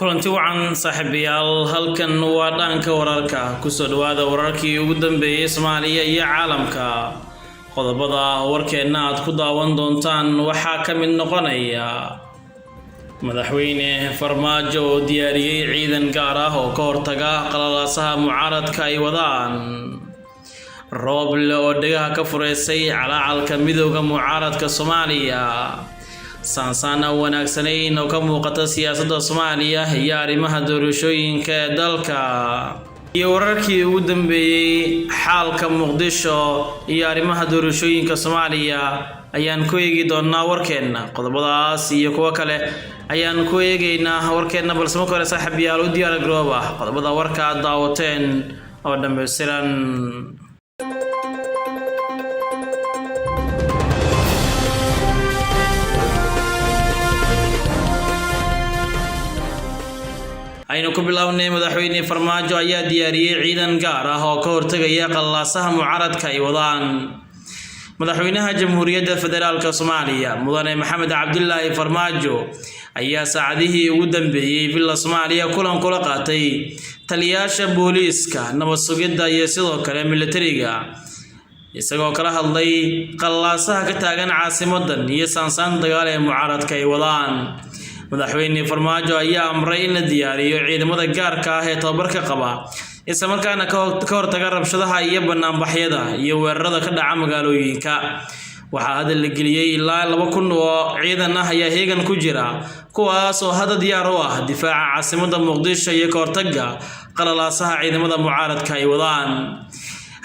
Kulanti wacan, saaxiibayaal. Halkan waa Dhanka Wararka. Kusoo dhawaada wararkii ugu dambeeyey Soomaaliya iyo caalamka. Qodobada warkeenna aad ku daawan doontaan waxaa ka mid noqonaya Madaxweyne Farmaajo oo diyaariyey ciidan gaar ah oo ka hortaga qalalaasaha mucaaradka ay wadaan, Rooble oo dhegaha ka fureysay calaacalka midowda mucaaradka Soomaaliya, saansaan aan wanaagsanayn oo ka muuqata siyaasadda Soomaaliya iyo arrimaha doorashooyinka ee dalka, iyo wararkii ugu dambeeyey xaalka Muqdisho iyo arrimaha doorashooyinka Soomaaliya ayaan ku eegi doonaa warkeenna. Qodobadaas iyo kuwo kale ayaan ku eegaynaa warkeenna, balse marka hore, saaxiibayaal, u diyaar garooba qodobada warka aad daawateen oo dhammaystiran. Aynu ku bilownay, Madaxweyne Farmaajo ayaa diyaariyey ciidan gaar ah oo ka hortegaya qallalaasaha mucaaradka ay wadaan. Madaxweynaha Jamhuuriyadda Federaalka Soomaaliya, Mudane Maxamed Cabdilaahi Farmaajo, ayaa saacadihii ugu dambeeyey Villa Soomaaliya kulan kula qaatay taliyaasha booliiska, nabad sugidda iyo sidoo kale militariga, isagoo kala hadlay qallalaasaha ka taagan caasimadan iyo saansaan dagaal ee mucaaradka ay wadaan. Madaxweyne Farmaajo ayaa amray in la diyaariyo ciidamada gaarka ah ee tababarka qaba, islamarkaana ka hortaga rabshadaha iyo banaanbaxyada iyo weerarada ka dhaca magaalooyinka. Waxaa hadda la geliyey ilaa 2000 oo ciidan ah ayaa heegan ku jira, kuwaas oo hadda diyaar u ah difaaca caasimadda Muqdisho iyo ka hortagga qalalaasaha ciidamada mucaaradka ay wadaan.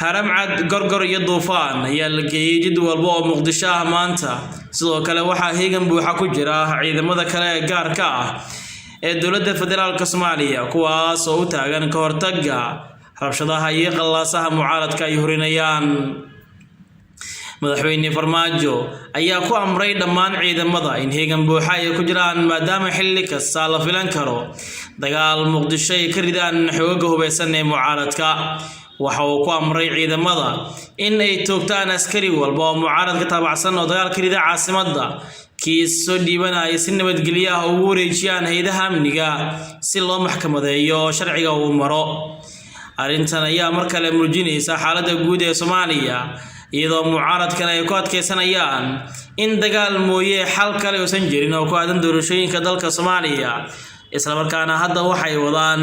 Haramcad, Gorgor iyo Duufaan ayaa la geeyey jid walba oo Muqdisho ah maanta. Sidoo kale waxaa heegan buuxa ku jira ciidamada kale ee gaarka ah ee dowladda federaalka Soomaaliya, kuwaas oo u taagan ka hortagga rabshadaha iyo qallalaasaha mucaaradka ay hurinayaan. Madaxweyne Farmaajo ayaa ku amray dhammaan ciidamada in heegan buuxa ay ku jiraan, maadaama xilli kasta la filan karo dagaal Muqdisho ay ka ridaan xoogaga hubeysan ee mucaaradka. Waxa uu ku amray ciidamada in ay toogtaan askari walba oo mucaaradka taabacsan oo dagaal ka rida caasimadda, kii soo dhiibanaya si nabadgelyo ah ugu wareejiyaan hay'adaha amniga si loo maxkamadeeyo oo sharciga uu maro. Arrintan ayaa mar kale muujinaysa xaaladda guud ee Soomaaliya, iyadoo mucaaradkan ay ku adkeysanayaan in dagaal mooye xal kale uusan jirin oo ku aadan doorashooyinka dalka Soomaaliya, islamarkaana hadda waxay wadaan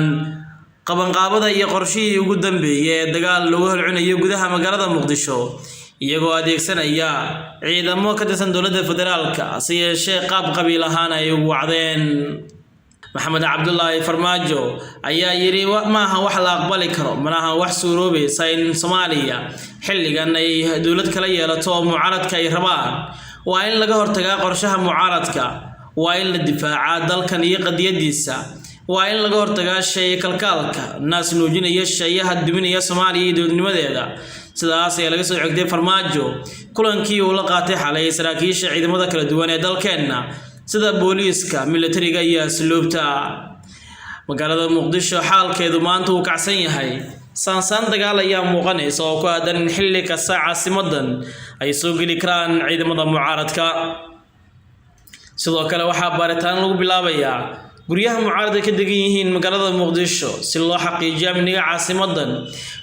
qabanqaabada iyo qorshihii ugu dambeeyay ee dagaal lagu holcinayo gudaha magaalada Muqdisho, iyagoo adeegsanaya ciidamo ka tirsan dowladda federaalka, hase yeeshee qaab qabiil ahaan ay ugu wacdeen. Maxamed Cabdulaahi Farmaajo ayaa yidhi: "Maaha wax la aqbali karo, malaha wax suuroobaysa in Soomaaliya xilligan ay dowlad kala yeelato oo mucaaradka ay rabaan. Waa in laga hortagaa qorshaha mucaaradka, waa in la difaacaa dalkan iyo qadiyadiisa, waa in laga hortagaa shay kalkaalka naas nuujinaya shayaha duminaya Soomaaliya iyo dowladnimadeeda." Sidaas ayaa laga soo xigtay Farmaajo kulankii uu la qaatay xalay saraakiisha ciidamada kala duwan ee dalkeenna, sida booliiska, militariga iyo asluubta. Magaalada Muqdisho xaalkeedu maanta uu kacsan yahay. Saansaan dagaal ayaa muuqanaysa oo ku aadan in xilli kasta caasimadan ay soo geli karaan ciidamada mucaaradka. Sidoo kale waxaa baaritaan lagu bilaabayaa guryaha mucaaradka ka degan yihiin magaalada Muqdisho, si loo xaqiijiyo amniga caasimadan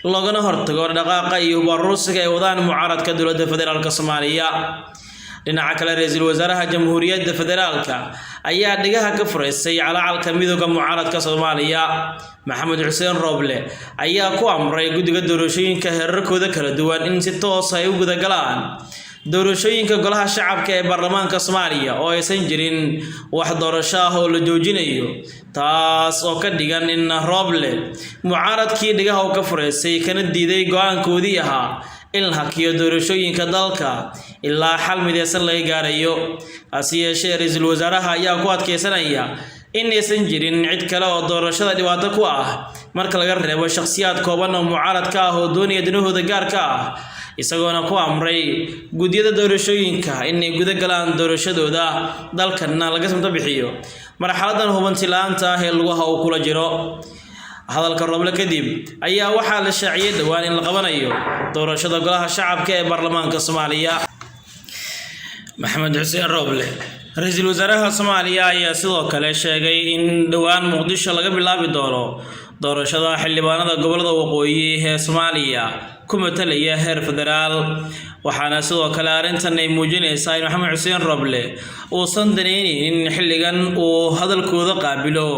loogana hortago dhaqaaqa iyo hubaruusiga ay wadaan mucaaradka dowladda federaalka Soomaaliya. Dhinaca kale, ra-iisul wasaaraha Jamhuuriyadda Federaalka ayaa dhegaha ka fureysay calaacalka midowda mucaaradka Soomaaliya. Maxamed Xuseen Rooble ayaa ku amray guddiga doorashooyinka heerarkooda kala duwan in si toos ay u gudagalaan doorashooyinka golaha shacabka ee baarlamaanka Soomaaliya, oo aysan jirin wax doorasho ah oo la joojinayo, taas oo ka dhigan in Rooble mucaaradkii dhegaha uu ka fureysay, kana diiday go-aankoodii ahaa in la hakiyo doorashooyinka dalka ilaa xal mideysan laga gaarayo. Hase yeeshee, ra-iisul wasaaraha ayaa ku adkeysanaya in aysan jirin cid kale oo doorashada dhibaato ku ah marka laga reebo shakhsiyaad kooban oo mucaaradka ah oo doonaya danahooda gaarka ah, isagoona ku amray guddiyada doorashooyinka inay guda galaan doorashadooda, dalkanna laga samto bixiyo marxaladan hubanti la-aanta ah ee lugaha uu kula jiro. Hadalka Rooble kadib ayaa waxaa la shaaciyey dhowaan in la qabanayo doorashada golaha shacabka ee baarlamaanka Soomaaliya. Maxamed Xuseen Rooble Ra-iisul wasaaraha Soomaaliya ayaa sidoo kale sheegay in dhowaan Muqdisho laga bilaabi doono doorashada xildhibaanada gobolada waqooyi ee Soomaaliya ku matalaya heer federaal. Waxaana sidoo kale arrintan ay muujinaysaa in Maxamed Xuseen Roble uusan danaynin in xilligan uu hadalkooda qaabilo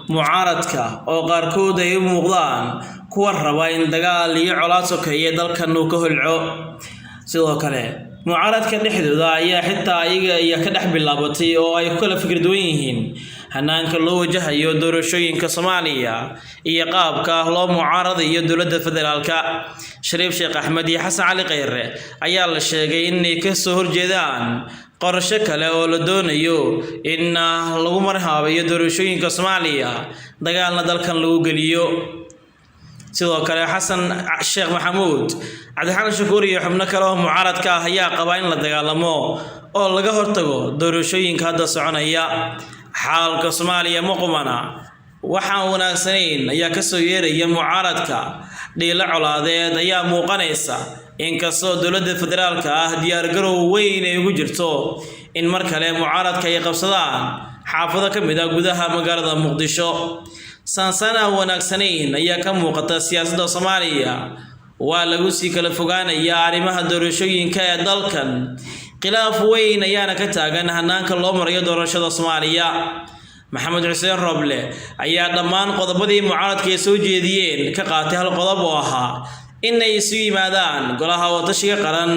mucaaradka, oo qaarkood ay u muuqdaan kuwa raba in dagaal iyo colaad sokeeye dalkan uu ka holco. Sidoo kale mucaaradka dhexdooda ayaa xitaa ayaga ayaa ka dhex bilaabatay oo ay ku kala fikir duwan yihiin hanaanka loo wajahayo doorashooyinka Soomaaliya iyo qaabka loo mucaaradayo dowladda federaalka. Shariif Sheekh Axmed iyo Xasan Cali Kheyre ayaa la sheegay inay ka soo horjeedaan qorshe kale oo la doonayo in lagu marhaabayo doorashooyinka Soomaaliya, dagaalna dalkan lagu geliyo. Sidoo kale Xasan Sheekh Maxamuud, Cabdixamed Shakuur iyo xubno kale oo mucaaradka ah ayaa qaba in la dagaalamo oo laga hortago doorashooyinka hadda soconaya. Xaalka Soomaaliya ma qumana, waxaan wanaagsanayn ayaa kasoo yeeraya mucaaradka, dhiilo colaadeed ayaa muuqanaysa, inkastoo dowladda federaalka ah diyaargarow weyn ay ugu jirto in mar kale mucaaradka ay qabsadaan xaafado ka mid ah gudaha magaalada Muqdisho. Saansaan aan wanaagsanayn ayaa ka muuqata siyaasadda Soomaaliya, waa lagu sii kala fogaanayaa arrimaha doorashooyinka ee dalkan, khilaaf weyn ayaana ka taagan hanaanka loo marayo doorashada Soomaaliya. Maxamed Xuseen Roble ayaa dhammaan qodobadii mucaaradka ay soo jeediyeen ka qaatay hal qodob oo ahaa inay isu yimaadaan golaha watashiga qaran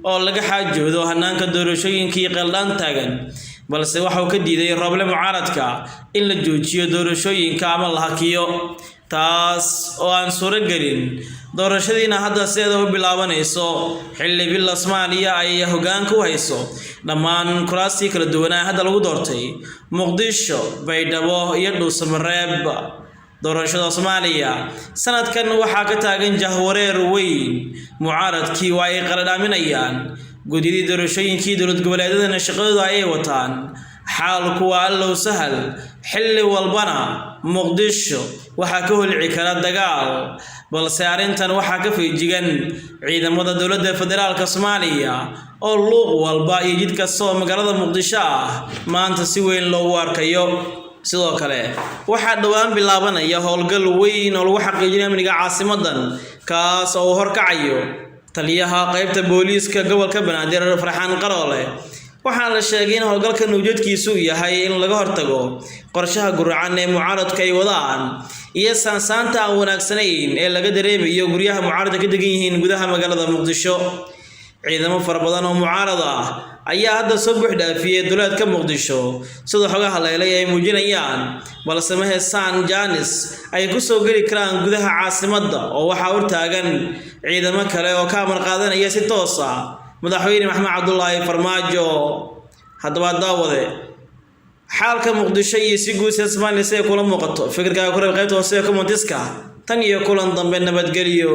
oo laga xaajoodo hanaanka doorashooyinkii qeeldhaan taagan, balse waxauu ka diiday Roble mucaaradka in la joojiyo doorashooyinka ama la hakiyo, taas oo aan suuro gelin. Doorashadiina hadda sideeda u bilaabanayso xilli Villa Soomaaliya ay hoggaanka u hayso dhammaan kuraastii kala duwanaa hadda lagu doortay Muqdisho, Baydhabo iyo Dhuusamareeb. Doorashada Soomaaliya sanadkan waxaa ka taagan jahwareer weyn, mucaaradkii waa ay qaladhaaminayaan, guddiyadii doorashooyinkii dowlad goboleedyadana shaqadooda ayay wataan. Xaalku waa allow sahal, xilli walbana Muqdisho waxaa ka holci kara dagaal, balse arrintan waxaa ka feejigan ciidamada dowladda federaalka Soomaaliya oo luuq walba iyo jid kasta oo magaalada Muqdisho ah maanta si weyn loogu arkayo. Sidoo kale waxaa dhowaan bilaabanaya howlgal weyn oo lagu xaqiijinayo amniga caasimadan, kaas oo uu horkacayo taliyaha qaybta booliiska gobolka Banaadir, Farxaan Qaroole. Waxaana la sheegay in howlgalkan ujeedkiisu yahay in laga hortago qorshaha guracan ee mucaaradku ay wadaan iyo saansaanta aan wanaagsanayn ee laga dareemayo guryaha mucaaradka ka degan yihiin gudaha magaalada Muqdisho. Ciidamo fara badan oo mucaarad ah ayaa hadda soo buux dhaafiyey duleedka Muqdisho, sida xogaha leelay ay muujinayaan, balse ma heesaan jaanis ay ku soo geli karaan gudaha caasimadda, oo waxaa hortaagan ciidamo kale oo ka amar qaadanaya si toos ah madaxweyne Maxamed Cabdulaahi Farmaajo. Haddaba daawade, xaalka Muqdisho iyo si guud sida Soomaaliya si ay kula muuqato, fikirkaaga ku reeb qaybta hoose ee commentiska. Tan iyo kulan dambe, nabadgelyo.